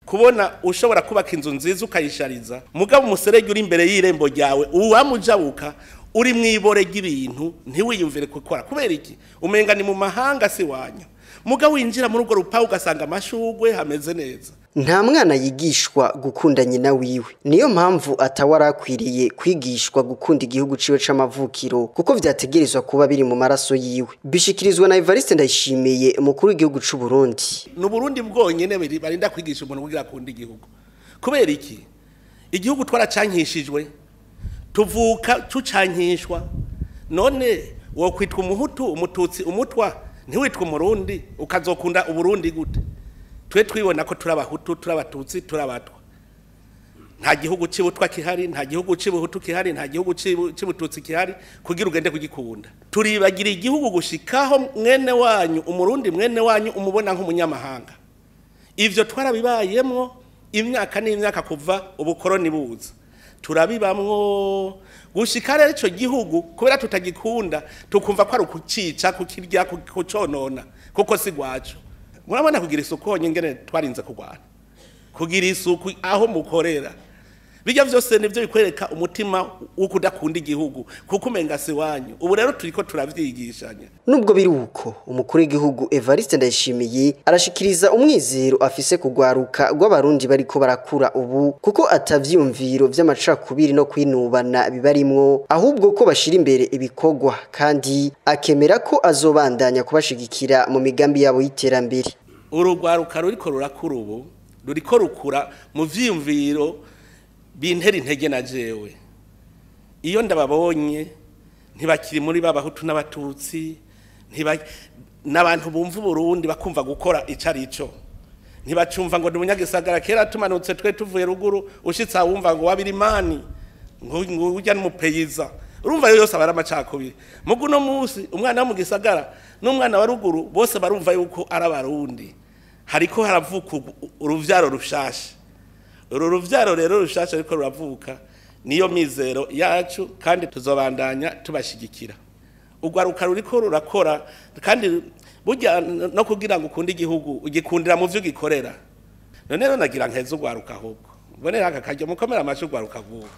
Kubona ushobora kubaka inzu nziza ukayishariza, mugabo umuserege uri imbere y'irembo ryawe uwamujabuka uri mwibore ry'ibintu ntiwiyumvire gukora. Kubera iki? Umenga ni mu mahanga si wanyu. Mugabo winjira muri urwo rupagu ugasanga amashugwe hameze neza. Nta mwana yigishwa gukunda nyina wiwe, niyo mpamvu atawarakwiriye kwigishwa gukunda igihugu ciwe c'amavukiro, kuko vyategerezwa kuba biri mu maraso yiwe. Bishikirizwa na Evariste Ndayishimiye, umukuru w'igihugu c'u Burundi. Ni Burundi bwonyene barinda kwigisha umuntu kugira akunda igihugu. Kubera iki? Igihugu twaracankishijwe, tuvuka tucankishwa. None wo kwitwa umuhutu, umututsi, umutwa, ntiwitwa umurundi, ukazokunda uburundi gute? Twe twibona ko turabahutu, turabatutsi, turabatwa. Nta gihugu c'ibutwa kihari, nta gihugu c'ubuhutu kihari, nta gihugu c'ubututsi kihari kugira ugende kugikunda. Turibagira igihugu gushikaho mwene wanyu, umurundi mwene wanyu umubona nk'umunyamahanga. Ivyo twarabibayemwo imyaka n'imyaka kuva ubukoroni buza. Turabibamwo gushika rero ico gihugu kubera tutagikunda, tukumva ko ari ukucica, kukirya, kuconona, kuko si gwacu. Murabona kugira isuku honyine ngene twarinze kurwana. Kugira isuku aho mukorera. Bijya vyose nivyo bikwereka umutima wo kudakunda igihugu, kuko umenga si wanyu. Ubu rero turiko turavyigishanya. Nubwo biri uko, umukuru w'igihugu Evariste Ndayishimiye arashikiriza umwizero afise kugwaruka rw'abarundi bariko barakura ubu, kuko atavyiyumviro vy'amacakubiri no kwinubana bibarimwo, ahubwo ko bashira imbere ibikorwa, kandi akemera ko azobandanya kubashigikira mu migambi yabo y'iterambere. Urugwaruka ruriko rurakura ubu, ruriko rukura mu vyiyumviro bintera intege na jewe. Iyo ndababonye ntibakiri muri babahutu n'abatutsi, n'abantu bumva Burundi bakumva gukora icarico. Ntibacumva ngo ndi umunyagisagara. Kera tumanutse twe tuvuye ruguru, ushitse wumva ngo wabirimani, ngo ujya n'umupeyiza. Urumva rero yose abara amacakubiri. Mugu no munsi umwana wo mu gisagara n'umwana wa ruguru bose barumva yuko ari abarundi. Hariko haravuka uruvyaro rushasha. Uru ruvyaro rero rushasha ariko ruravuka, niyo mizero yacu, kandi tuzobandanya tubashigikira. Ugwaruka ruriko rurakora, kandi burya no kugira ngo ukunde igihugu ugikundira mu vyo ugikorera. None rero nagira nkeze ugwaruka ahubwo. Mbonera aka karyo mukomera amashi ugwaruka vuba.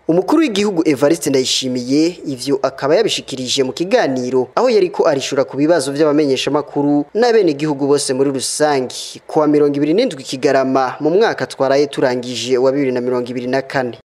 Umukuru w'igihugu Evariste Ndayishimiye ivyo akaba yabishikirije mu kiganiro aho yariko arishura ku bibazo vy'abamenyeshamakuru n'abene igihugu bose muri rusangi kuwa 27 Kigarama mu mwaka twaraye turangije wa 2024.